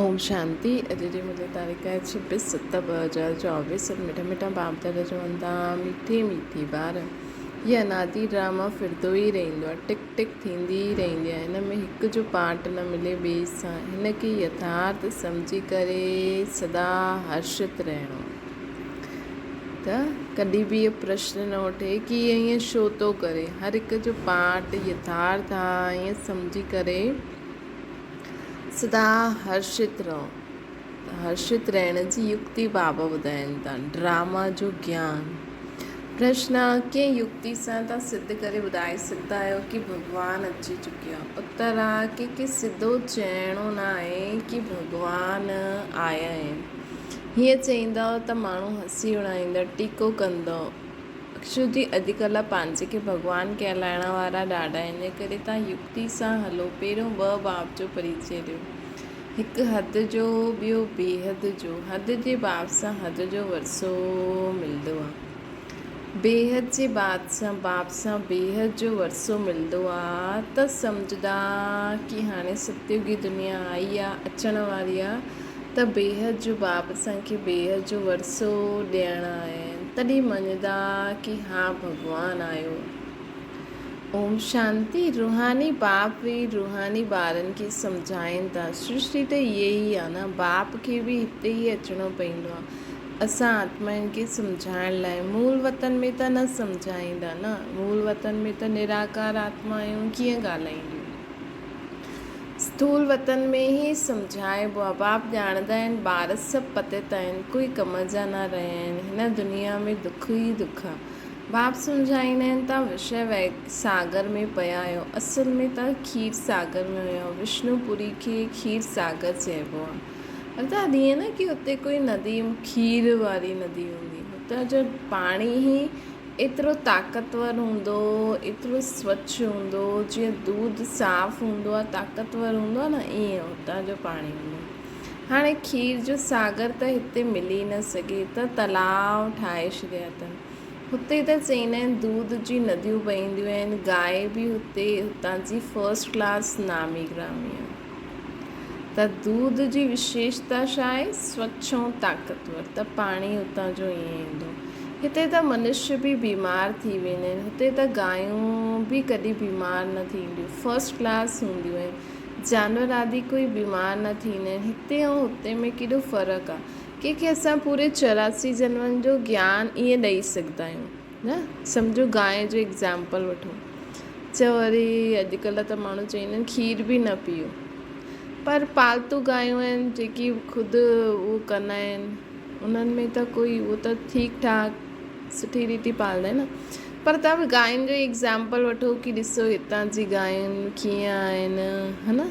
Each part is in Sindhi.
اوم شانتي اڄ جي ملي تاريخ آهي 26 7 2024 سڀ مٺا مٺا باپ دادا چون ٿا مٺي مٺي ٻار هي انادي ڊراما ڦردو ئي رهندو آهي ٽڪ ٽڪ ٿيندي ئي رهندي آهي هن ۾ هڪ جو پارٽ نه ملي ٻئي سان هن کي يٿارٿ سمجهي ڪري سدا هرشت رهڻو ته ڪڏهن به اهو پرشن نه اٺي ڪي هي ائين ڇو ٿو ڪري. هر هڪ جو پارٽ يٿارٿ آ ائين سمجهي ڪري سدا هرشت رهو. ته هرشت رهڻ جي يڪتي بابا ٻڌائين ٿا. ڊراما جو گيان. پرشن آ ڪنهن يڪتي سان توهان سڌ ڪري ٻڌائي سگهندا آهيو ڪي ڀڳوان اچي چڪيو آ. اتر آ ڪنهن کي سڌو چئڻو نه آهي ڪي ڀڳوان آيا آهن. هيئن چئيندؤ ته ماڻهو هسي اڙائيندا، ٽيڪو ڪندؤ. ڇو جي اڄڪلهه پنهنجي کي ڀڳوان ڪهلائڻ وارا ڏاڍا آهن، ان ڪري توهان يڪتي سان هلو. پهريون ٻه باب جو پريچي ڏيو. هڪ حد جو، ٻيو بيحد جو. حد جي باب سان حد جو ورثو ملندو آ. بيحد جي بات سان باپ سان بيحد جو ورثو ملندو آ ته سمجهندا ڪي هاڻي ستيوگي دنيا آئي آ اچڻ واري آ ته بيحد جو باپ اسان کي بيحد جو ورثو ڏيڻ آيا آهن تڏهن مڃندا ڪي ها ڀڳوان آيو آ. اوم شانتي روحاني باپ به روحاني ٻارن کي سمجهائين ٿا سرشٽي ته اهي ئي آ نه باپ کي به هتي ئي اچڻو پئيندو آ اسان آتمائن کي سمجهائڻ لاء مول وطن ۾ ته نه سمجهائيندا نه مول وطن ۾ ته نراڪار آتما آهيون ڪيئن ڳالهائينديون اسٿول وطن ۾ ئي سمجهائبو آ باپ ڄاڻندا آهن ٻار سڀ پتيت آهن ڪوئي ڪم جا نه رهيا آهن هن دنيا ۾ دک ئي دک آ باپ سمجهائيندا آهن توهان وشيه ساگر ۾ پيا آهيو اصل ۾ توهان کير ساگر ۾ هيا وشنو پوري کي کير ساگر چئبو آ. ادا ڏينهن نه ڪي اتي ڪوئي ندي کير واري ندي هوندي اتان جو پاڻي ئي ايترو طاقتور هوندو ايترو سوڇ هوندو جيئن دودھ صاف هوندو آهي طاقتور هوندو آهي نه ائين اتان جو پاڻي هوندو هاڻي کير جو ساگر ته هتي ملي نه سگهي ته تلاء ٺاهي ڇڏيا اٿن هتي ته چئيندا آهن دودھ جي نديون وهنديون آهن گائي به هتي هتان جي فرسٽ ڪلاس نامي گرامي آهي ته دودھ جي وشيشتا ڇا آهي؟ سوڇ ۽ طاقتور ته پاڻي اتان جو ائين ايندو. هتي ته منشي به بيمار ٿي ويندا آهن. هتي ته گايون به ڪڏهن بيمار نه ٿينديون. فرسٽ ڪلاس هونديون آهن. جانور آدي ڪوئي بيمار نه ٿيندا آهن. هتي ۽ هتي ۾ ڪيڏو فرق آهي. ڪنهن کي اسان پوري 84 جنمن جو گيان ائين ڏئي سگهندا آهيون. نه سمجهو گانء جو ايگزامپل وٺو چئو اري اڄڪلهه ته ماڻهو چئيندا آهن کير به نه پيئو پر پالتو گانيون آهن جيڪي خود اهو ڪندا آهن انهن ۾ ته ڪوئي اهو ته ٺيڪ ٺاڪ سٺي ريتي پالدا آهن نه پر توهان به گانين جو ايگزامپل وٺو ڪي ڏسو هتان جي گانين ڪيئن آهن ها نه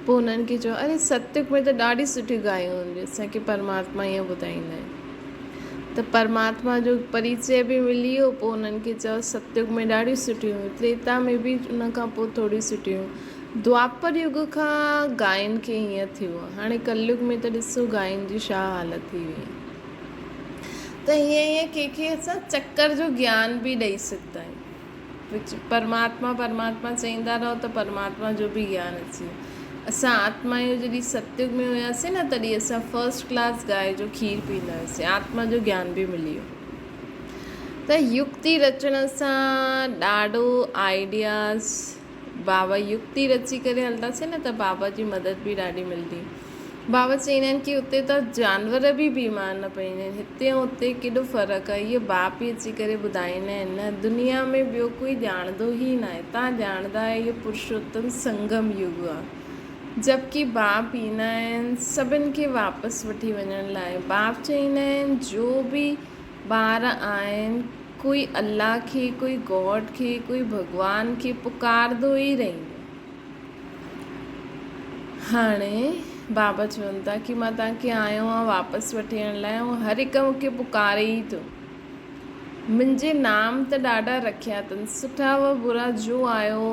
پوء انهن کي چئو اري ستيگ ۾ ته ڏاڍي سٺيون گايون هونديون اسان کي پرماتما ائين ٻڌائيندا آهن ته پرماتما جو پريچي به ملي ويو پوء انهن کي چئو ستيگ ۾ ڏاڍيون سٺيون هيون تريتا ۾ به ان کان پوء ٿوريون سٺيون هيون دوآپر يگ کان گاين کي هيئن ٿيو آهي هاڻي ڪليگ ۾ ته ڏسو گاين جي ڇا حالت ٿي وئي آهي ته هيئن هيئن ڪنهن کي اسان چڪر جو گيان به ڏئي سگهندا آهيون وچ پرماتما پرماتما چئيندا رهو ته پرماتما جو به گيان اچي ويو. اسان آتمايون جڏهن ستيگ ۾ هياسين نه تڏهن اسان فرسٽ ڪلاس گاء جو کير پيئندا هياسين آتما جو گيان به ملي ويو ته يڪتي رچڻ سان ڏاڍو آئيڊياز بابا يڪتي رچي ڪري هلنداسين نه ته بابا جي مدد به ڏاڍي ملندي. بابا چئيندا آهن ڪي اتي ته جانور به بيمار نه پئيندا آهن هتي ۽ اتي ڪيڏو فرق آهي اهو باپ ئي اچي ڪري ٻڌائيندا آهن نه دنيا ۾ ٻيو ڪوئي ڄاڻندو ئي ناهي تان ڄاڻندا آهيو اهو پرشوتم سنگم يگ آهي جبڪه باپ ايندا آهن سڀن کي واپس وٺي وڃڻ لاء باپ چئيندا آهن جو به ٻار آهن ڪوئي الله کي ڪوئي گاڊ کي ڪوئي ڀڳوان کي پڪارندو ئي رهندو. هاڻي بابا چون ٿا ڪي مان توهان کي آيو آهيان واپس وٺي اچڻ لاء ۽ هر هڪ مون کي پڪاري ئي ٿو. منهنجي نام ته ڏاڍا رکيا اٿن، سٺا و برا جو آيو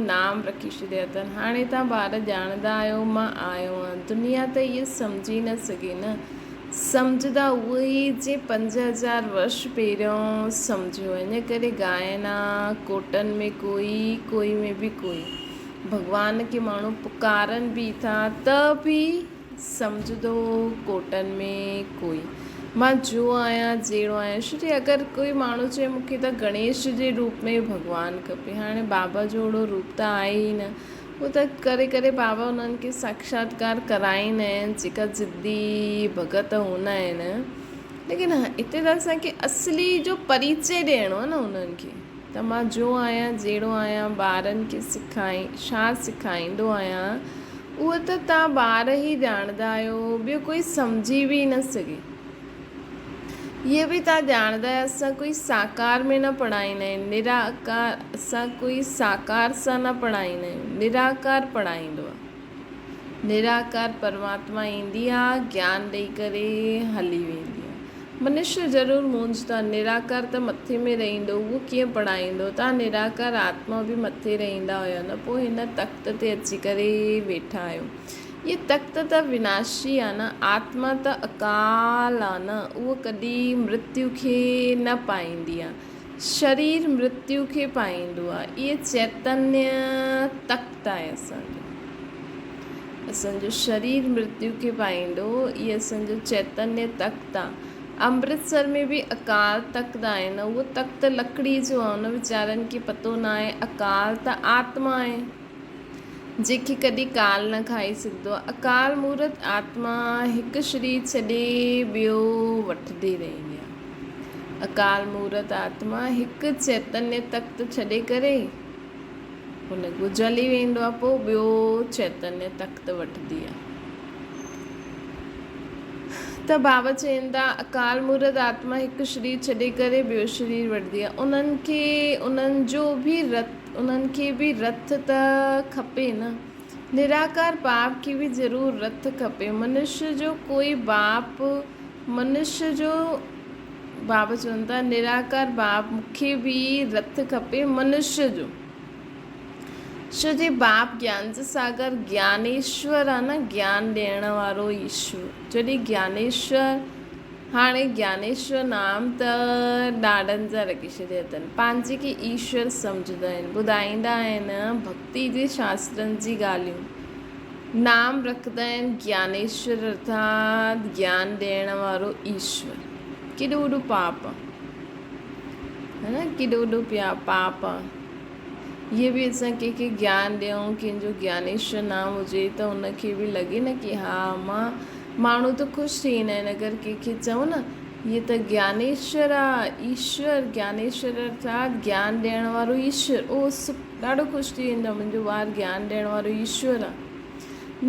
نام رکي ڇڏيا اٿن. هاڻي توهان ٻار ڄاڻندا آهيو مان آيو آهيان. دنيا ته اهو سمجهي نه سگهي نه. سمجهندا اهي ئي جي 5000 ورش پهريون سمجهيو. ان ڪري ڳائن ها ڪوٽن ۾ ڪوئي، ڪوئي ۾ به ڪوئي. ڀڳوان کي ماڻهو پڪارن به ٿا ته به سمجهندو ڪوٽن ۾ ڪوئي. مان جو آهيان جهڙو آهيان. شري اگر ڪوئي ماڻهو چئي مون کي ته گڻيش جي روپ ۾ ڀڳوان کپي. هاڻي بابا جو اهڙو روپ ته آهي ئي نه. اهو ته ڪري ڪري بابا انهن کي ساکشاتڪار ڪرائيندا آهن جيڪا ضدي ڀڳت هوندا آهن. ليڪن هتي ته اسان کي اصلي جو پريچي ڏيڻو آهي نه انهن کي ته مان جو آهيان جهڙو آهيان ٻارن کي سکائي ڇا سکائيندو آهيان اهو ته توهان ٻار ئي ڄاڻندا آهيو ٻيو ڪوئي سمجهي به نه سگهي. اهي به توهان ڄاڻندا آهيو اسان ڪوئي ساڪار ۾ نه پڙهائيندا آهيون نراڪار اسان ڪوئي ساڪار سان نه پڙهائيندا آهيون نراڪار پڙهائيندو آهي. نراڪار پرماتما ايندي آ، گيان ڏئي ڪري هلي ويندي آ. منشيه ضرور مونجهندا، نراڪار ته مٿي ۾ رهندو، اهو ڪيئن پڙهائيندو؟ توهان نراڪار آتما به مٿي رهندا هيا نه، پوء هن تخت تي اچي ڪري ويٺا آهيو. هيء تخت ته وناشي آ نه، آتما ته اڪال آ نه، اهو ڪڏهن مرتيو کي نه پائيندي آ. شرير مرتيو کي پائيندو آ. اهي چيتنيه تخت آهي اسان جو. اسان جو شرير مرتيو کي پائيندو. اهي اسان جو چيتنيه تخت آ. امرتسر ۾ به اڪال تخت آهي نه. اهو تخت لڪڙي جو آ. ان ويچارن کي پتو نه آهي اڪال ته آتما آهي. جنهن کي ڪڏهن ڪال نه کائي سگهندو آ. اڪال مورت آتما هڪ شرير ڇڏي ٻيو وٺندي رهندي آ. اڪال مورت آتما هڪ چيتنيه تخت ڇڏي ڪري هن کان جلي ويندو آهي پوء ٻيو چيتنيه تخت وٺندي آهي ته بابا چون ٿا اڪال مورت آتما هڪ شرير ڇڏي ڪري ٻيو شرير وٺندي آهي انهن کي انهن جو به رت انهن کي به رٿ ته کپي نه نراڪار باپ کي به ضرور رٿ کپي منش جو ڪوئي باپ منشيء جو باب چون ٿا، نراڪار باپ مون کي به رٿ کپي منشيء جو. ڇو جي باپ گيان جو ساگر گيانيشور آ نه گيان ڏيڻ وارو ايشور. جڏهن گيانيشور هاڻي گيانيشور نام ته ڏاڏن جا رکي ڇڏيا اٿن. پنهنجي کي ايشور سمجهندا آهن. ٻڌائيندا آهن ڀڳتي جي شاسترن جي ڳالهيون. نام رکندا آهن گيانيشور ارٿات گيان ڏيڻ وارو ايشور. ڪيڏو وڏو پاپ آ. ها نه ڪيڏو وڏو پيا پاپ آ. اهي به اسان ڪنهن کي گيان ڏيون ڪنهن جو گيانيشور نام هجي ته ان کي به لڳي نه ڪي ها مان ماڻهو ته خوش ٿي ويندا آهن اگر ڪنهن کي چئون نه هي ته گيانيشور آ ايشور گيانيشور ارٿات گيان ڏيڻ وارو ايشور او سک ڏاڍو خوش ٿي ويندو آهي منهنجو ٻار گيان ڏيڻ وارو ايشور آ.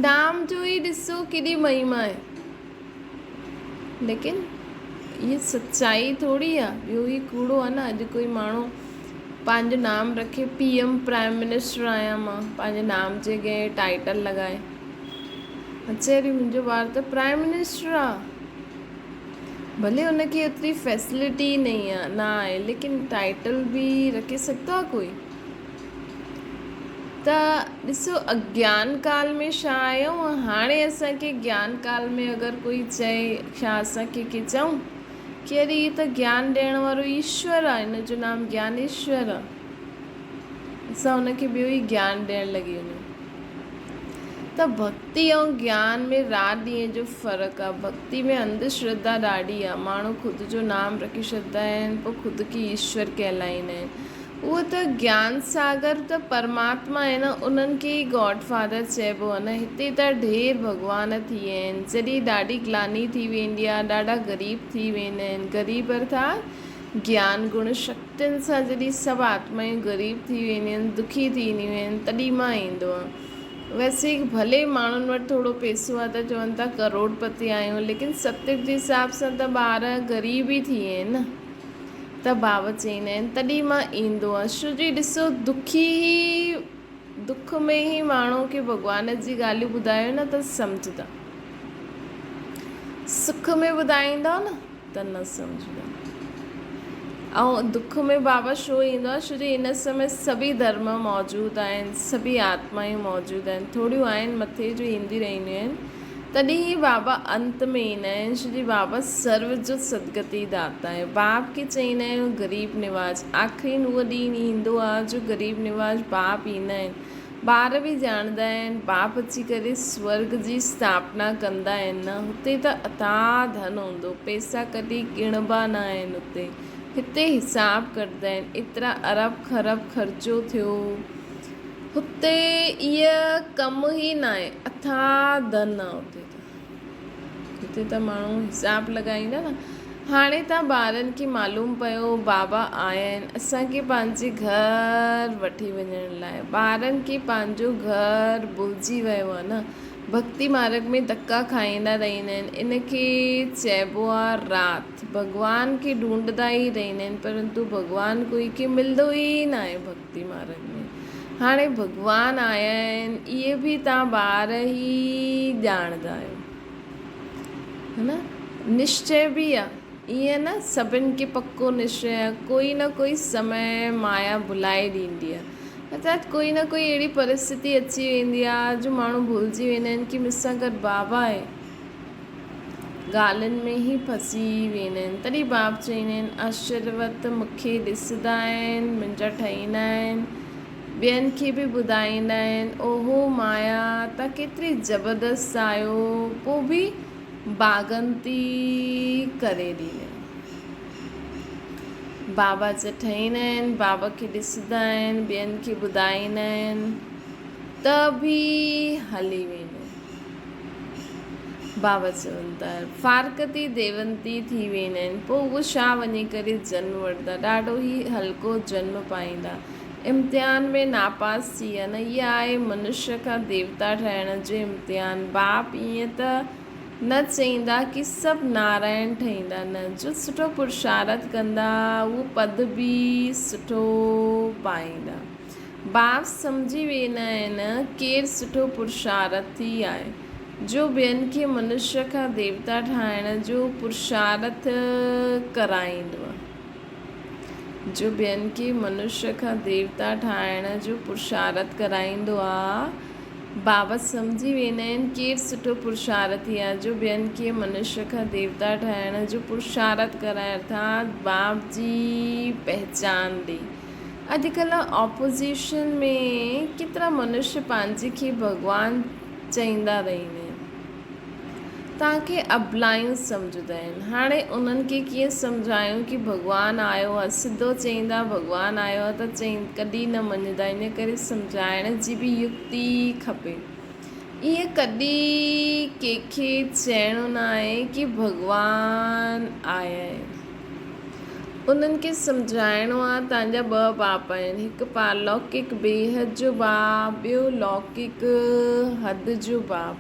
نام جو ئي ڏسو ڪيڏي مهما آهي. ليڪن هي سچائي ٿوري آ ٻيو هي ڪوڙو آ نه اڄ ڪوئي ماڻهو پنهنجو نام رکي پي ايم پرائم منسٽر آهيان مان پنهنجي نام جي اڳيان ٽائيٽل لڳائي اچي اري منهنجو ٻار ته پرائم منسٽر آ. ڀلي ان کي ايتري فيسلٽي نه نه آهي ليڪن ٽائيٽل به رکي سگهندو آهي ڪوئي ته ڏسو اگيان ڪال ۾ ڇا آهي ۽ هاڻي اسان کي گيان ڪال ۾ اگر ڪوئي چئي ڇا اسان کي ڪي چئون ڪي اري هي ته گيان ڏيڻ وارو ايشور آهي هن جو نام گيانيشور آهي اسان ان کي ٻيو ئي گيان ڏيڻ لڳي وڃون ته ڀڳتي ۽ گيان ۾ رات ڏينهن جو فرق آ. ڀڳتي ۾ انڌ شرڌا ڏاڍي آ. ماڻهو خود جو نام رکي ڇڏندا آهن پوء خود کي ايشور ڪهلائيندا آهن. اهو ته گيان ساگر ته پرماتما آهي نه انهن کي ئي گاڊ فادر چئبو آ نه. هتي ته ڍير ڀڳوان ٿي ويا آهن. جڏهن ڏاڍي گلاني ٿي ويندي آ ڏاڍا غريب ٿي ويندا آهن. غريب ارٿات گيان گڻ شڪتين سان جڏهن سڀ آتمائون غريب ٿي وينديون آهن، دکي ٿي وينديون آهن، تڏهن مان ايندو آهيان. ويسي ڀلي ماڻهن وٽ ٿورو پئسو آهي ته چون ٿا ڪروڙ پتي آهيون، ليڪن ستيوگ جي حساب سان ته ٻار غريب ئي ٿي ويا آهن نه. ته بابا چئيندا آهن، تڏهن مان ايندو آهيان. شو جي ڏسو دکي ئي دک ۾ ئي ماڻهو کي ڀڳوان جي ڳالهيون ٻڌايو نه ته سمجهندا. سک ۾ ٻڌائيندؤ نه. ته نه سمجهبو. ۽ دک ۾ بابا ڇو ايندو آهي؟ ڇو جو ان سمي سڀئي ڌرم موجود آهن، سڀئي آتمائون موجود آهن، ٿوريون آهن مٿي جو اينديون رهنديون آهن، تڏهن ئي بابا انت ۾ ايندا آهن، ڇو جو بابا سرو جو سدگتي داتا آهي. باپ کي چئيندا آهيون غريب نواز، آخرين اهو ڏينهن ايندو آهي جو غريب نواز باپ ايندا آهن. ٻار به ڄاڻندا آهن، باپ اچي ڪري سورڳ جي اسٿاپنا ڪندا آهن نه، هتي ته اٿاهه ڌن هوندو، پئسا ڪڏهن ڳڻبا نه آهن اتي. هتي حساب ڪڍندا آهن، ايترا ارب کرب خرچو ٿيو، هتي اهي ڪم ئي ناهي، اٿاهه ڌن آهي اتي ته. هتي ته ماڻهو حساب لڳائيندا نه. هاڻي ته ٻارن کي معلوم پيو بابا آيا آهن اسان کي پنهنجي گهر وٺي وڃڻ لاء. ٻارن کي پنهنجو گهر ڀلجي ويو آهي نه. ڀڳتي مارڳ ۾ ڌڪا کائيندا رهندا آهن. ان کي چئبو آهي رات. ڀڳوان کي ڍونڍندا ئي رهندا آهن پرنتو ڀڳوان ڪوئي کي ملندو ئي ناهي ڀڳتي مارڳ ۾. هاڻي ڀڳوان آيا آهن اهي به توهان ٻار ئي ڄاڻندا آهيو ها نه نشچي به آ ائين نه سڀن کي پڪو نشچي آ ڪوئي نه ڪوئي سمي مايا ڀلائي ڏيندي آ ارٿات ڪوئي نه ڪوئي اهڙي پرسٿتي اچي ويندي آ جو ماڻهو ڀلجي ويندا آهن ڪي مون سان گڏ بابا آهي ڳالهين ۾ ئي ڦسي ويندا آهن. تڏهن باپ چئيندا آهن، آشچريوت مون کي ڏسندا آهن، منهنجا ٺهيندا آهن، ٻين کي به ٻڌائيندا آهن، اوهو مايا تان ڪيتري زبردست آهيو، پوء به باغنتي ڪري ڏيندا آهن. بابا جا ٺهيندا آهن، بابا کي ڏسندا آهن، ٻين کي ٻڌائيندا آهن ته به هلي ويندا آهن. بابا چون ٿا، فارڪتي ديونتي ٿي ويندا آهن، پوء اهو ڇا وڃي ڪري جنم وٺندا، ڏاڍو ئي هلڪو جنم پائيندا. امتحان ۾ ناپاس ٿي ويا نه، اها آهي منشيه کان ديوتا ٺهڻ جو امتحان. باپ ائين ته نه چئيندا ڪي سڀ نارائڻ ٺهيندا، نه، جو سٺو پرشارٿ ڪندا اهو پد به سٺو پائيندا. باپ سمجهي ويندا آهن ڪير سٺو پرشارٿي آهي، جو ٻين کي منشيه کان ديوتا ٺاهڻ جو پرشارٿ ڪرائيندو آهي. جو ٻين کي منشيه کان ديوتا ٺاهڻ جو پرشارٿ ڪرائيندو آهي. بابا سمجهي ويندا آهن ڪير سٺو پرشارٿي آهي، جو ٻين کي منشيه کان ديوتا ٺاهڻ جو پرشارٿ ڪرائي ارٿات باپ جي پهچان ڏئي. اڄڪلهه آپوزيشن ۾ ڪيترا منشيه پنهنجي کي ڀڳوان چئيندا رهندا آهن. توهان کي ابلايون سمجهندا آهن. هاڻي انهن کي ڪيئن سمجهايون ڪي ڀڳوان آيو آهي. سڌو چئيندا ڀڳوان آيو آهي ته چئين ڪڏهن نه مڃندا. ان ڪري سمجهائڻ جي به يڪتي کپي. ائين ڪڏهن ڪنهن کي چئڻو نه آهي ڪي ڀڳوان آيا آهن. انهن کي سمجهائڻو آ تان جا ٻه باپ آهن، هڪ پارلوڪڪ بيحد جو باپ، ٻيو لوڪڪ حد جو باپ.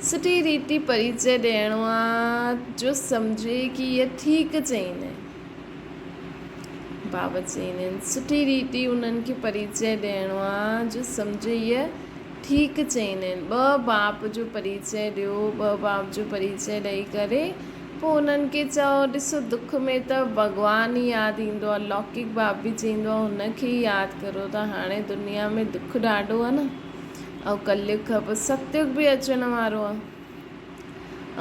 سٺي ريتي پريچئه ڏيڻو آ جو سمجهي ڪي اهي ٺيڪ چئيندا آهن. بابا چئيندا آهن سٺي ريتي انهن کي پريچئه ڏيڻو آ جو سمجهي اهي ٺيڪ چئيندا آهن. ٻه باپ جو پريچئه ڏيو، ٻه باپ جو پريچئه ڏئي ڪري پوء انهن کي چئو، ڏسو دک ۾ ته ڀڳوان ئي ياد ايندو آهي، لوڪڪ باپ به چئيندو آهي هن کي ئي ياد ڪرو ته هاڻي دنيا ۾ دک ڏاڍو آهي نه ۽ ڪليگ کان پوء ستيگ به اچڻ وارو آهي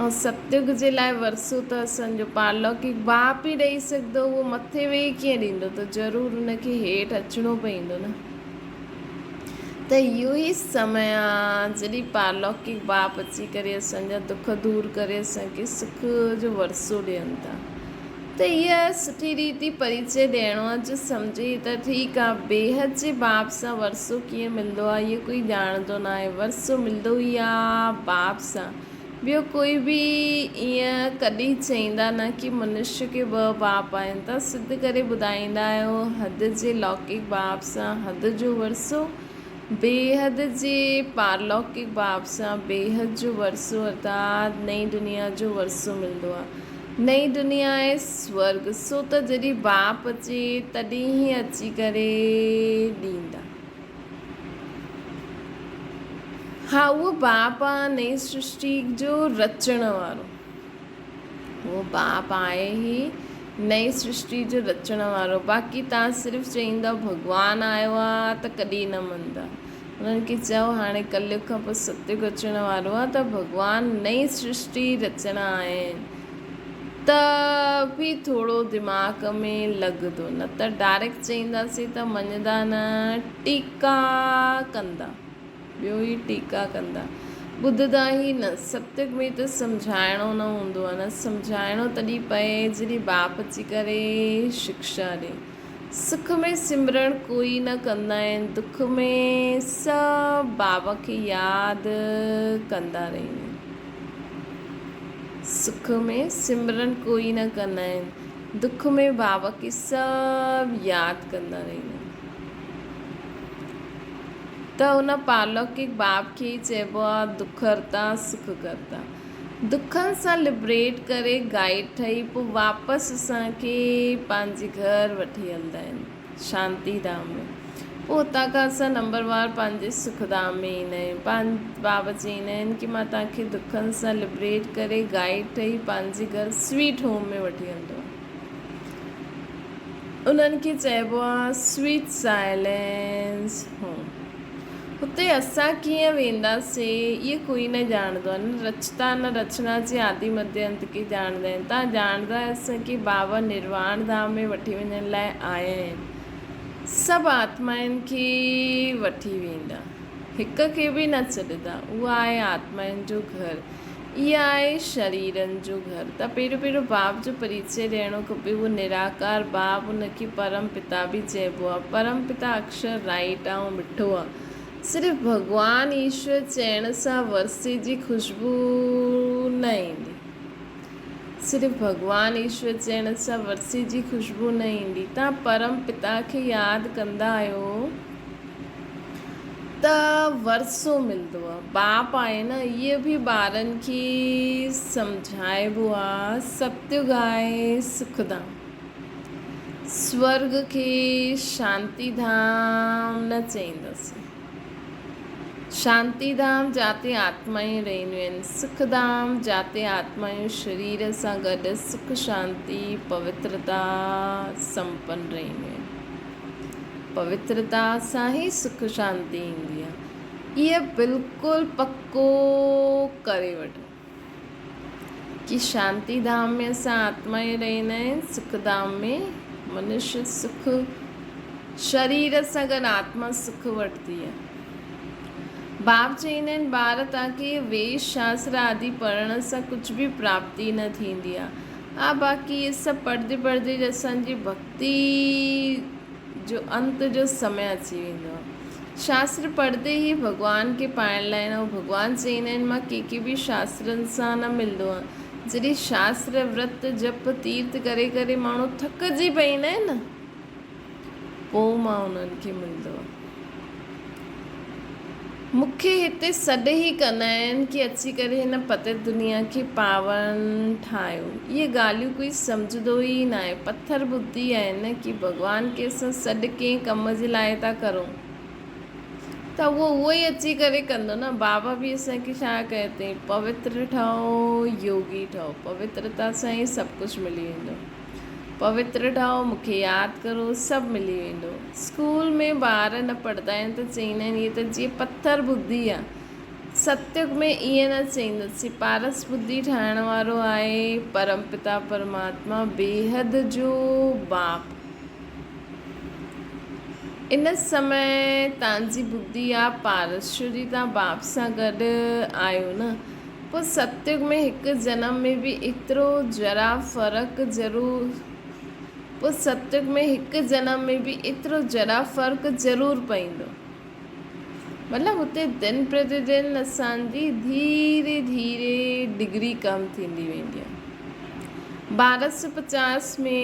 ۽ ستيگ جي لاء ورثو ته اسان جو پارلوڪڪ باپ ئي ڏئي سگهندو، اهو مٿي ويهي ڪيئن ڏيندو ته ضرور ان کي هيٺ اچڻو پوندو نه. ته اهو ئي سمي آ جڏهن پارلوڪڪ باپ اچي ڪري اسان جا دک دور ڪري اسان کي سک جو ورثو ڏين ٿا ته اها سٺي ريتي پريچي ڏيڻو آ جو سمجهي ته ٺيڪ آ بيحد جي باپ سان ورثو ڪيئن ملندو آ اهو ڪوئي ڄاڻندو ناهي ورثو ملندو ئي آ باپ سان ٻيو ڪوئي به ائين ڪڏهن چئيندا نه ڪي منشيه کي ٻه باپ آهن. توهان سڌ ڪري ٻڌائيندا آهيو حد جي لوڪڪ باپ سان حد جو ورثو، بيحد جي پارلوڪڪ باپ سان بيحد جو ورثو ارٿات نئين دنيا جو ورثو ملندو آهي. نئين دنيا آهي سورڳ، سو ته جڏهن باپ اچي تڏهن ئي اچي ڪري ڏيندا. ها اهو باپ آ نئين سرشٽي جو رچڻ وارو. اهو باپ آهي ئي نئين سرشٽي جو رچڻ وارو. باقي توهان صرف چئيندؤ ڀڳوان آيو آ ته ڪڏهن نه مڃندا. انهن کي چئو هاڻي ڪليگ کان پوء ستيگ اچڻ وارو آ ته ڀڳوان نئين سرشٽي رچڻا آهن. ته به ٿورو دماغ ۾ لڳندو نه ته ڊائريڪٽ چئينداسين ته مڃندا نه ٽيڪا ڪندا. ٻيو ئي ٽيڪا ڪندا. ٻڌندا ئي نه. ستيگ ۾ ته سمجهائڻو نه هوندو آهي نه سمجهائڻو تڏهن پئي جڏهن باپ اچي ڪري شڪشا ڏي. سک ۾ سمرڻ ڪوئي نه ڪندا آهن، دک ۾ سڀ بابا کي ياد ڪندا رهندا آهن. سک ۾ سمرڻ ڪوئي نه ڪندا آهن، دک ۾ بابا کي سڀ ياد ڪندا رهندا آهن. ته ان پارلوڪڪ باپ کي ئي چئبو آهي دک هرتا سک ڪرتا. دکن سان لبريٽ ڪري گائيڊ ٺهي پوء واپس اسان کي پنهنجي گهر وٺي هلندا آهن شانتي ڌام ۾ پوء اتان کان اسان نمبر وار پنهنجي سک ڌام ۾ ايندا آهيون بابا چئيندا آهن ڪي مان توهان کي دکن سان لبريٽ ڪري گائيڊ ٺهي پنهنجي گهر سويٽ هوم ۾ وٺي هلندو آهيان. انهن کي چئبو آهي سويٽ سائلينس هوم. هتي اسان ڪيئن وينداسين اهي ڪوئي نه ڄاڻندو آهي. نه رچتا نه رچنا جي آدي مڌيه انت کي ڄاڻندا آهن. توهان ڄاڻندا آهيو اسان کي بابا نرواڻ ڌام ۾ وٺي وڃڻ لاء آيا آهن. سڀ آتمائن کي وٺي ويندا. هڪ کي به نه ڇڏندا. اهو آهي آتمائن جو گهر. اها آهي شريرن جو گهر. ته پهريون پهريون باپ جو پريچي ڏيڻو کپي. اهو نراڪار باپ ان کي پرم پتا به چئبو آهي. پرم پتا اڪشر رائيٽ آ ۽ مٺو آ. صرف ڀڳوان ايشور چئڻ سان ورثي جي خوشبو نه ايندي. صرف ڀڳوان ايشور چئڻ سان ورثي جي خوشبو نه ايندي. توهان پرم پتا کي ياد ڪندا آهيو. ته ورثو ملندو آ. باپ آهي نه اهي به ٻارن کي سمجهائبو آ ستيگ آهي سک ڌام. سورڳ کي شانتي ڌام نه چئينداسين. شانتي ڌام جاتي آتمائون رهنديون آهن. سک ڌام جاتي آتمائون شرير سان گڏ سک شانتي پوترتا سمپن رهنديون آهن. پوترتا سان ئي سک شانتي ايندي آهي. اهي بلڪل پڪو ڪري وٺو ڪي شانتي ڌام ۾ اسان آتمائون رهندا آهن، سک ڌام ۾ منشي سک شرير سان گڏ آتما سک وٺندي آهي. باپ چئيندا آهن ٻار توهان کي ويد شاستر آدي پڙهڻ سان ڪجهه به پراپتي نه ٿيندي آهي. ها باقي اهي سڀ پڙهندي پڙهندي اسان جي ڀڳتي جو انت جو سمي اچي ويندو آهي. شاستر پڙهندي ئي ڀڳوان کي پائڻ لاء نه ڀڳوان چئيندا آهن مان ڪنهن کي به شاسترن سان نه ملندو آهيان. جڏهن شاستر ورت جپ تيرٿ ڪري ڪري ماڻهو ٿڪجي پئيندا آهن نه پوء مان انهن کي ملندو آهيان. مون کي هتي سڏ ئي ڪندا آهن ڪي اچي ڪري هن پتيت دنيا کي پاون ٺاهيو. اهي ڳالهيون ڪوئي سمجهندو ئي ناهي. پٿر ٻڌي آهي نه ڪي ڀڳوان کي اسان سڏ ڪنهن ڪم جي لاء ٿا ڪرون ته اهو اهو ئي اچي ڪري ڪندو نه. بابا به اسان کي ڇا ڪيو اٿئي پوتر ٺهو يوگي ٺهو. پوترتا سان ئي سڀ ڪجهه ملي ويندو. پوتر ٺهو، مون کي ياد ڪرو، سڀ ملي ويندو. اسڪول ۾ ٻار نه پڙهندا آهن ته چئيندا آهن هيء ته جيئن پٿر ٻڌي آ. ستيگ ۾ ائين نه چئيندس. هي پارس ٻڌي ٺاهڻ وارو آهي پرم پتا پرماتما بيحد جو باپ. ان سمي تان جي ٻڌي آ پارس ڇو جي تان باپ سان گڏ آهيو نه. پوء ستيگ ۾ هڪ جنم ۾ به ايترو ذرا فرق ضرور پوء ستيگ ۾ هڪ جنم ۾ به ايترو ذرا فرق ضرور پئيندو. مطلب هتي دن پرتي دن اسان جي ڌيري ڌيري ڊگري ڪم ٿيندي ويندي آهي. 1250 ۾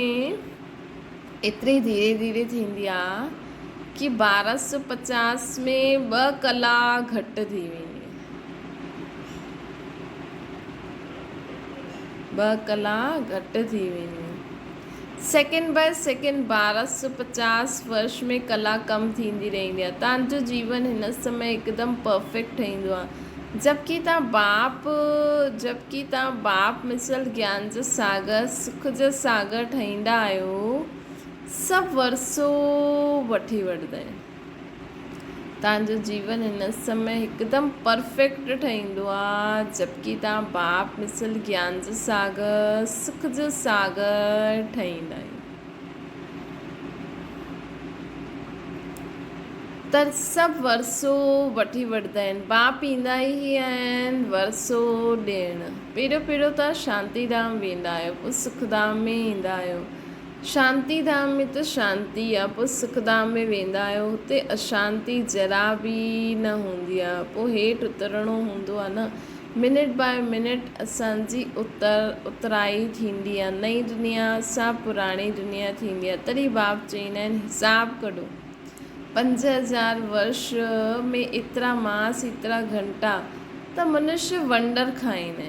ايتري ڌيري ڌيري ٿيندي آهي ڪي 1250 ۾ ٻه ڪلا گهٽ ٿي ويندي آهي. ٻه ڪلا گهٽ ٿي وينديون. سيڪنڊ باء سيڪنڊ 1250 ورش ۾ ڪلا ڪم ٿيندي رهندي آهي. تان جو جيون هن سمي هڪدم پرفيڪٽ ٺهيندو آهي. جبڪه تان باپ جبڪه تان باپ مثل گيان جو ساگر سک جو ساگر ٺهيندا آهيو سڀ ورثو وٺي وٺندا آهن. توهان جو جيون هن سمي هڪدم پرفيڪٽ ٺهيندو آ جبڪه توهان باپ مثل گيان جو ساگر سک جو ساگر ٺهيندا آهيو. ته سڀ ورثو وٺي وٺندا آهن. باپ ايندا ئي آهن ورثو ڏيڻ. پهريون پهريون توهان شانتي ڌام ويندا آهيو، پوء سک ڌام ۾ ايندا آهيو. شانتي ڌام ۾ ته شانتي آهي، پوء سک ڌام ۾ ويندا آهيو، هتي اشانتي ذرا به نه هوندي آهي. پوء هيٺ اترڻو هوندو آهي نه. منٽ باء منٽ اسان جي اتر اترائي ٿيندي آهي. نئين دنيا سان پراڻي دنيا ٿيندي آهي. تڏهن باپ چئيندا آهن حساب ڪڍو. 5000 ورش ۾ ايترا ماس ايترا گهنٽا ته منش ونڊر کائين.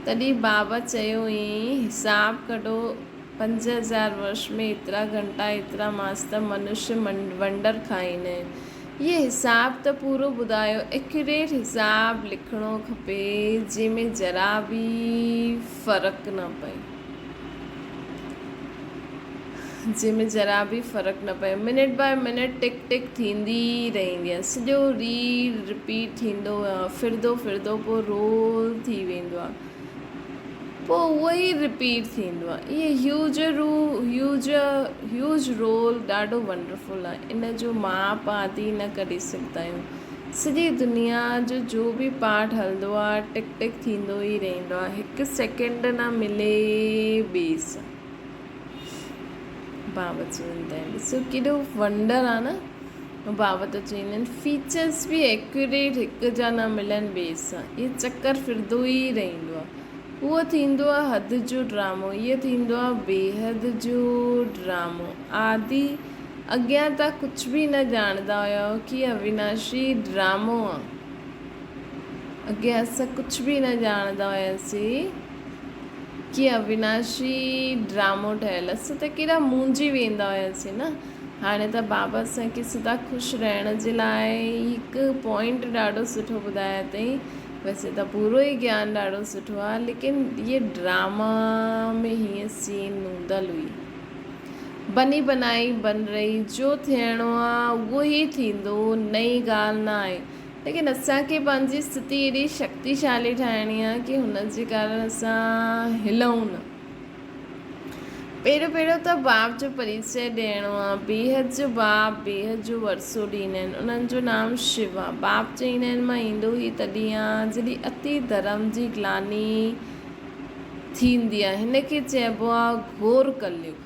تڏهن بابا چيو ائين حساب ڪڍو 5000 ورش ۾ ايترا گهنٽا ايترا ماس ته منش ونڊر کائين. هي حساب ته پورو ٻڌايو ايڪيوريٽ حساب لکڻو کپي جنهن ۾ ذرا به فرق نه پئي. جنهن ۾ ذرا به فرق نه پيو. منٽ باء منٽ ٽڪ ٽڪ ٿيندي رهندي آهي. سڄو ريل رپيٽ ٿيندو آهي. ڦرندو ڦرندو پوء رول ٿي ويندو آهي. پوء اهو ئي رپيٽ ٿيندو آهي. اهي هيوج رو هيوج هيوج رول ڏاڍو ونڊرفل آهي. ان جو ماپ آدي نه ڪڍي سگهندا آهيون. سڄي دنيا جو جو به پارٽ هلندو آ ٽڪ ٽڪ ٿيندو ئي رهندو آ هڪ سيڪنڊ نه ملي ٻئي سان بابا چوندا آهن ڏسو ڪيڏو ونڊر آ نه بابا ته چوندا آهن فيچرس به ايڪيوريٽ هڪ جا نه ملن ٻئي سان اهي چڪر ڦرندو ئي رهندو آ اهو ٿيندو آ حد جو ڊرامو اهو ٿيندو آ بيحد جو ڊرامو آدي اڳيان تان ڪجھ به نه ڄاڻندا هيا ڪي اويناشي ڊرامو آ اڳيان اسان ڪجھ به نه ڄاڻندا هياسي ڪي اويناشي ڊرامو ٺهيل اسان ته ڪيڏا مونجهي ويندا هياسي نه هاڻي ته بابا اسان کي سدا خوش رهڻ جي لاء هڪ پوائنٽ ڏاڍو سٺو ٻڌايو اٿئي ويسي ته پورو ئي گيان ڏاڍو سٺو آ ليڪن هي ڊراما ۾ هيئن سين نوندل هئي بني بنائي بن رهي جو ٿيڻو آ اهو ئي ٿيندو نئين ڳالهه نه آهي ليڪن اسان کي پنهنجي اسٿتي ايڏي شڪتيشالي ٺاهڻي آ ڪي هن جي ڪارڻ اسان هلون نه پهريون پهريون ته باپ جو پريچئه ڏيڻو آ بيحد جو باپ بيحد جو ورثو ڏيندا آهن انهن جو نام شو آ باپ چئيندا آهن مان ايندو ئي تڏهن آ جڏهن اتي ڌرم جي گلاني ٿيندي آهي. هن کي چئبو آهي گهور ڪليگ.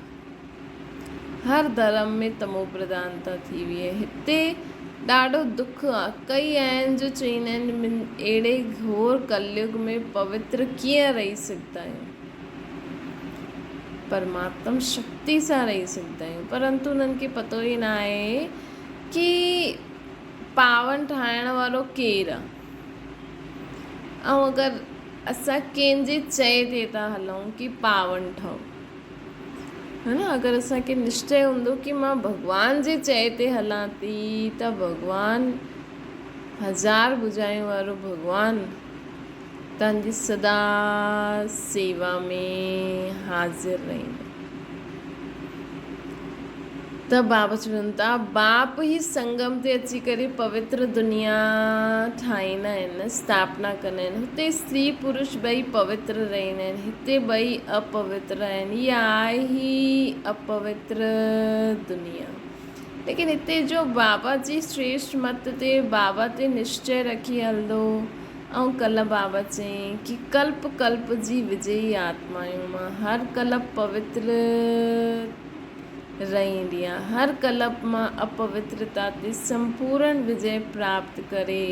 هر ڌرم ۾ تمو پرڌانتا ٿي وئي آهي. هتي ڏاڍو دک آهي. ڪئي آهن جو چئيندا آهن اهڙي گهور ڪليگ ۾ پوتر ڪيئن رهي سگهندا آهيون. پرماتم شڪتي سان رهي سگهندا آهيون. پرنتو انهن کي پتو ئي نه آهي ڪي پاون ٺاهڻ وارو ڪير آهي. ۽ اگر اسان ڪنهن جي چئي تي ٿا هلون ڪي پاون ٺهو ها نه اگر اسان کي نشچي هوندو ڪي مان ڀڳوان جي چئي تي هلان ٿي ته ڀڳوان هزار ڀجايون وارو ڀڳوان تنهنجي جي سدا سيوا ۾ حاضر رهندو. ته بابا چون ٿا، باپ ئي سنگم تي اچي ڪري پوتر دنيا ٺاهيندا آهن، اسٿاپنا ڪندا آهن. هتي استري پرش ٻئي پوتر رهندا آهن، هتي ٻئي اپوتر آهن. هيء آهي ئي اپوتر دنيا. ليڪن هتي جو بابا جي شريشٽ مت تي بابا تي نشچي رکي هلندو ۽ ڪلهه بابا چيائين ڪي ڪلپ ڪلپ جي وجئي آتما آهيون مان هر ڪلپ پوتر رهندي آهيان هر ڪلپ مان اپوترتا تي سمپورڻ وجئي پراپت ڪري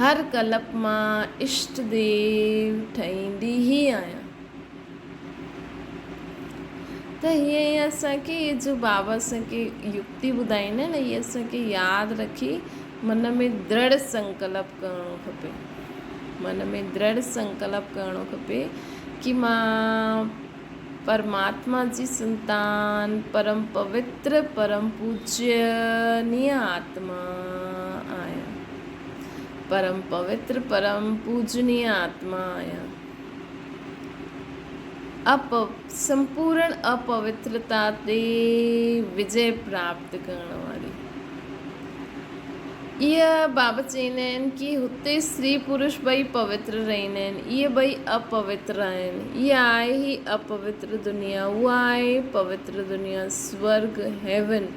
هر ڪلپ مان اشٽ ديو ٺهيندي ئي آهيان. ته هيئن ئي اسان کي اهي جو بابا اسان کي يڪتي ٻڌائيندا آهن اهي اسان کي ياد رکي من ۾ درڙ سنڪلپ ڪرڻو کپي من ۾ درڙ سنڪلپ ڪرڻو کپي ڪي مان پرماتما جي سنتان پرم پوتر پرم پوجنيه آتما آهيان پرم پوتر پرم پوجنيه آتما آهيان اپ سمپورڻ اپوترتا تي وجي پراپت ڪرڻ واري. اهي بابا چئيندا آهن ڪي هتي استري پرش ٻئي پوتر رهندا آهن، اهي ٻئي اپوتر آهن. اها آهي هي اپوتر دنيا، اها آهي پوتر دنيا، سورڳ، Heaven.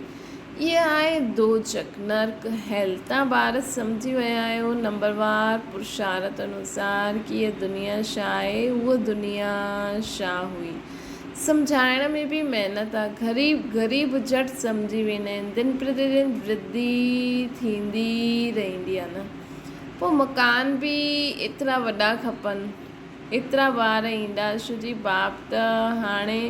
اها آهي دوزخ، نرڪ، Hell. تان ٻار سمجهي ويا آهيو نمبروار پرشارت انوسار ڪي اها دنيا ڇا آهي، اها دنيا ڇا هئي. سمجهائڻ ۾ به محنت آ. غريب غريب جهٽ سمجهي ويندا آهن. دن پرتي دن ورڌي ٿيندي رهندي آ نه. پوء مڪان به ايترا وڏا کپن. ايترا ٻار ايندا ڇو جي باپ ته هاڻي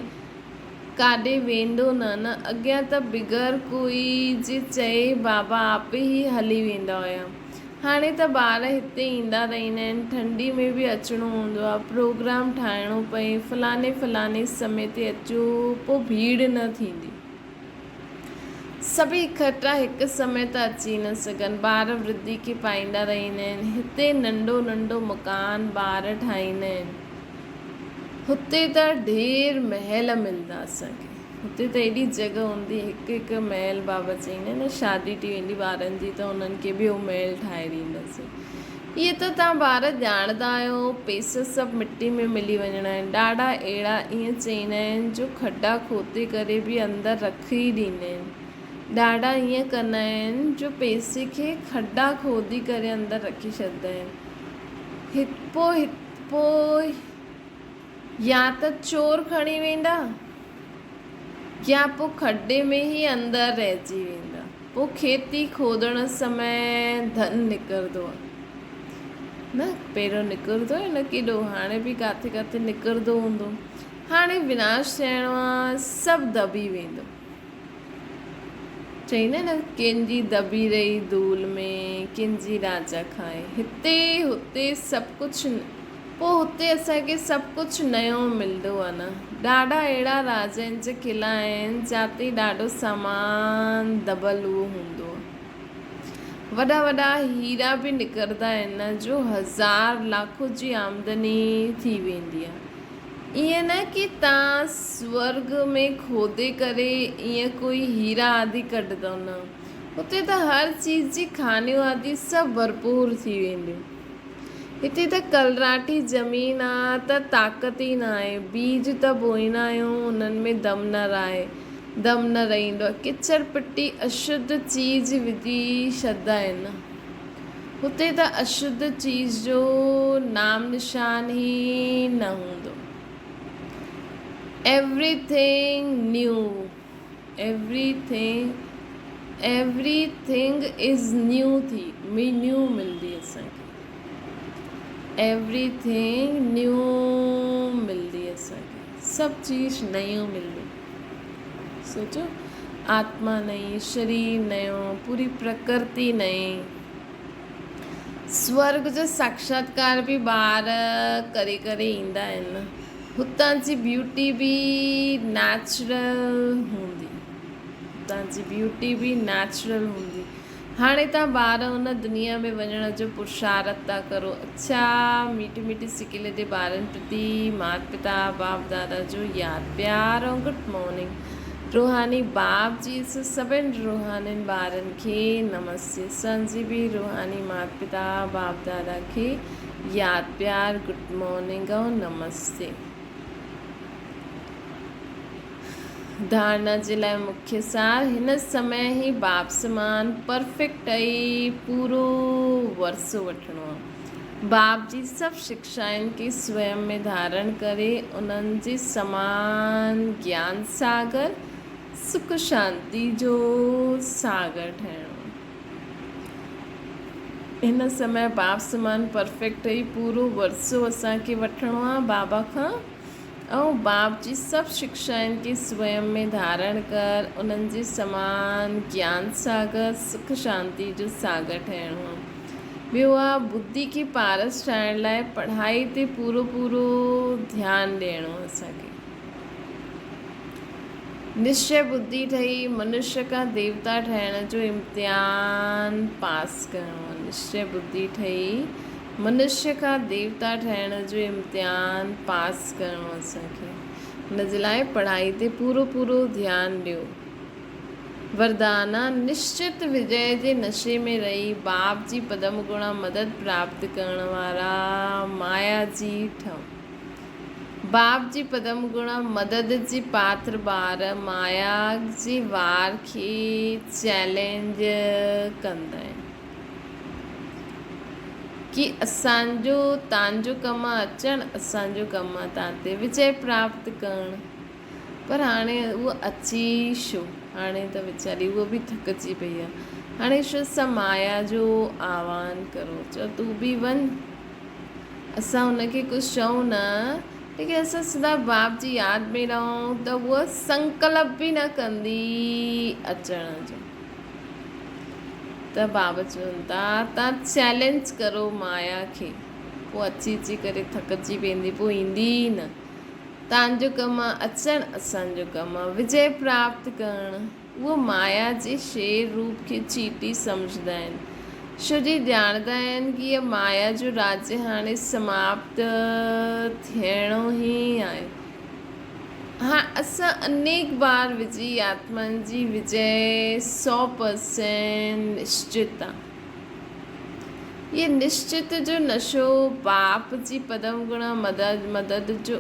ڪاڏي ويندو نه نه. اڳيان ته بغير ڪوئي جي چئي بابا آپ ئي هلي ويندا هيا. هاڻي ته ٻار هتي ايندا رهندا آهن، ٺنڊي ۾ به اچڻو هوندو آهي، پروگرام ٺاهڻو پئي، فلاڻي فلاڻي سمي تي اچو، پوء ڀيڙ نه ٿيندي. سڀئي اڪٺا هڪ سمي ته اچي نه سگهن، ٻار ورڌي کي پائيندا رهندا آهن، هتي ننڍو ننڍو مڪان ٻار ٺاهيندا آهن. هتي ته ڍير محل ملندا اسان کي. هتي ته ايڏي جڳهه هوندي هڪ هڪ محل بابا چئيندا آهن نه شادي ٿي ويندي ٻارن جي ته انهن کي ٻيو محل ٺاهي ڏينداسين. اهي ته توهان ٻار ڄاڻندا آهيو پئسا سڀ مٽي ۾ ملي وڃڻا آهن. ڏاڍا اهڙا ائين چئيندا آهن جو کڏا کوتي ڪري به اندر رکي ڏيندا آهن. ڏاڍا ائين ڪندا آهن جو پئسي کي کڏا کودي ڪري اندر رکي ڇڏندا آهن. هت پوء هت پوء يا ته چور کڻي ويندا يا پوء کڏي ۾ ئي اندر رهجي ويندا. پوء کيتي کودڻ سمي ڌن نڪرندو آهي نه پهريون نڪرندو هيو نه ڪيڏو هاڻي به ڪاٿي ڪاٿي نڪرندو هوندو. هاڻي وناش ٿيڻو آهي سڀ دٻي ويندو. چئيندا نه ڪنهن جي دٻي رهي ڌول ۾ ڪنهن جي راجا کائي. هتي هتي سڀ ڪجهه پوء هتي اسان کي سڀ ڪجهه نيو ملندو آ نه. ڏاڍا اهڙا راجائن جا قلعا آهن جاتي ڏاڍو سامان دٻل اهو هوندو آ. وڏا وڏا هيرا به نڪرندا آهن نه جو هزار لاکو جي آمدني ٿي ويندي آ. ائين نه ڪي تان سورڳ ۾ کودي ڪري ائين ڪوئي هيرا آدي ڪڍندؤ نه. هتي ته هر چيز جي کانيون آدي سڀ ڀرپور ٿي وينديون. هتي ته ڪلراٺي زمين آ ته طاقت ئي ناهي. بيج ته بوئيندا آهيون انهن ۾ دم نه رهي دم نه رهندو آ. ڪچڙ پٽي اشڌ چيز وجهي ڇڏندا آهن. هتي ته اشڌ چيز جو نام نشان ئي نه هوندو. Everything new, everything, everything is new ٿي نيو ملندي اسان کي. ايوري ٿنگ نيو ملندي اسان کي. سڀ چيز نيون ملنديون. سوچو آتما نئين، شرير نيو، پوري پرڪرتي نئين. سورڳ جو ساڪشاتڪار به ٻار ڪري ڪري ايندا آهن. هتان جي بيوٽي به نيچرل هوندي. هتان جي بيوٽي به نيچرل هوندي. هاڻي توهان ٻار ان دنيا ۾ وڃڻ جو پرشارٿ ٿا ڪرو. اڇا ميٺي ميٺي سڪيلي the ٻارن پرتي مات پتا باپ دادا جو ياد پيار ۽ گڊ مارننگ. روحاني باپ جي سڀن روحانين ٻارن کي نمستي. اسان جي به روحاني مات پتا باپ دادا کي ياد پيار گڊ مارننگ ۽ نمستي. ڌارڻا جي لاء مکيه سار، هن سمي هي باپ سمان پرفيڪٽ ۽ پورو ورثو وٺڻو آهي. باپ جي سڀ شڪشائن کي سويم ۾ ڌارڻ ڪري انهن جي سمان گيان ساگر، سک شانتي جو ساگر ٺهڻو آهي. هن سمي باپ سمان پرفيڪٽ ۽ پورو ورثو اسان کي وٺڻو آهي بابا کان. ۽ باپ جي سڀ شڪشائن کي سويم ۾ ڌارڻ ڪر، انهن جي سمان گيان ساگر، سک شانتي جو ساگر ٺهڻو آهي. ٻيو آهي ٻڌي کي پارس ٺاهڻ لاء پڙهائي تي پورو پورو ڌيان ڏيڻو اسان کي. نشچي ٻڌي ٺهي منشيه کان ديوتا ٺهڻ جو امتحان پاس ڪرڻو آهي. نشچي ٻڌي ٺهي منشيه کان ديوتا ٺهڻ جو امتحان پاس ڪرڻو اسان کي ان جي لاء پڙهائي تي پورو پورو ڌيان ڏيو. وردانا، نشچت وجئه جي نشي ۾ رهي باپ جي پدم گڻا مدد پراپت ڪرڻ وارا مايا جي ٺهو. باپ جي پدم گڻا مدد جي پاتر ٻار مايا جي وار کي چئلينج ڪندا آهن ڪي اسان جو تان جو ڪم آ اچڻ اسان جو ڪم آ تان تي وجئه پراپت ڪرڻ. پر هاڻي هوء اچي ئي ڇو؟ هاڻي ته ويچاري هوء به ٿڪجي پئي آهي. هاڻي شو سان مايا جو آهوان ڪرو. چئو تون به وڃ. اسان هن کي ڪجهه چئون نه، ليڪن اسان سدا باپ جي ياد ۾ رهون ته هوء سنڪلپ به نه ڪندي اچڻ جو. ته بابا چون ٿا، تان چئلينج ڪرو مايا کي. پوء اچي اچي ڪري ٿڪجي پوندي، پوء ايندي ئي نه. تان جو ڪم آ اچڻ، اسان جو ڪم آ وجئه پراپت ڪرڻ. اهو مايا جي شير روپ کي چيٽي سمجهندا آهن. ڇو جي ڄاڻندا آهن ڪي هيء مايا جو راجيه هاڻي سماپت ٿيڻو ئي آهي. ها اسان انيڪ بار وجئي آتمائن جي وجئه سو پرسينٽ نشچت آ. هيء نشچت جو نشو باپ جي پدم گڻا مدد جو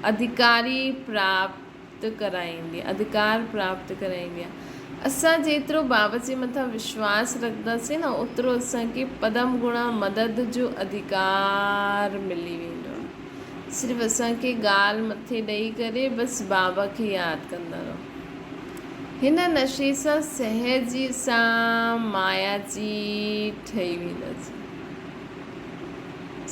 اڌڪاري پراپت ڪرائيندي اڌڪار پراپت ڪرائيندي آهي. اسان جيترو باب جي مٿان وشواس رکنداسين نه اوترو اسان کي پدم گڻا مدد جو اڌڪار ملي ويندو آهي. صرف اسان کي ڳالهه مٿي ڏئي ڪري بس بابا کي ياد ڪندا رهو. هن نشي سان سهجي سان مايا جي ٺهي وينداسين.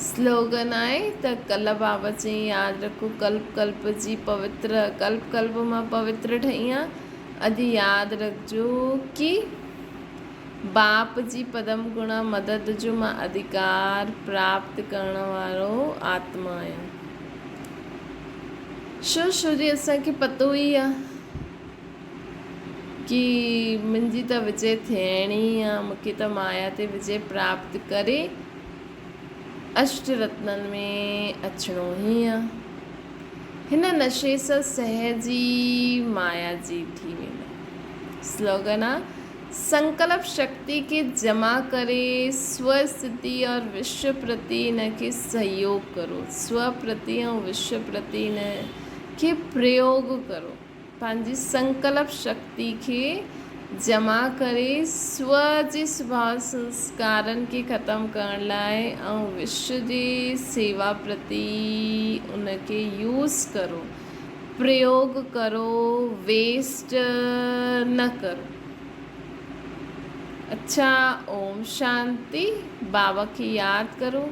سلوگن آهي ته ڪلهه بابا چيائين ياد رکو ڪلپ ڪلپ جي پوتر ڪلپ ڪلپ مان پوتر ٺهي آن اڄ ياد رکجو ڪي باپ جي پدم گڻا مدد جو مان اڌڪار پراپت ڪرڻ وارو آتما آهيان. شو شو جي اسان کي پتو ئي آ ڪي منهنجي ته وجي ٿيڻي ئي آ مونکي ته مايا تي وجي پراپت ڪري اشٽ رتنن ۾ اچڻو ئي آ. هن نشي سان سهج ئي مايا جي ٿي ويندا. سلوگن آ سنڪلپ شڪتي کي جمع ڪري سو استٿي اور وشو پرتي ان کي سهيوگ ڪرو، سو پرتي ۽ وشو پرتي ان کي پريوگ ڪرو. پنهنجي سنڪلپ شڪتي کي جمع ڪري سو جي سڀاء سنسڪارن کي ختم ڪرڻ لاء ۽ وشو جي سيوا پرتي ان کي يوز ڪرو. پريوگ ڪرو ويسٽ نه ڪرو. اڇا اوم شانتي بابا کي ياد ڪرو.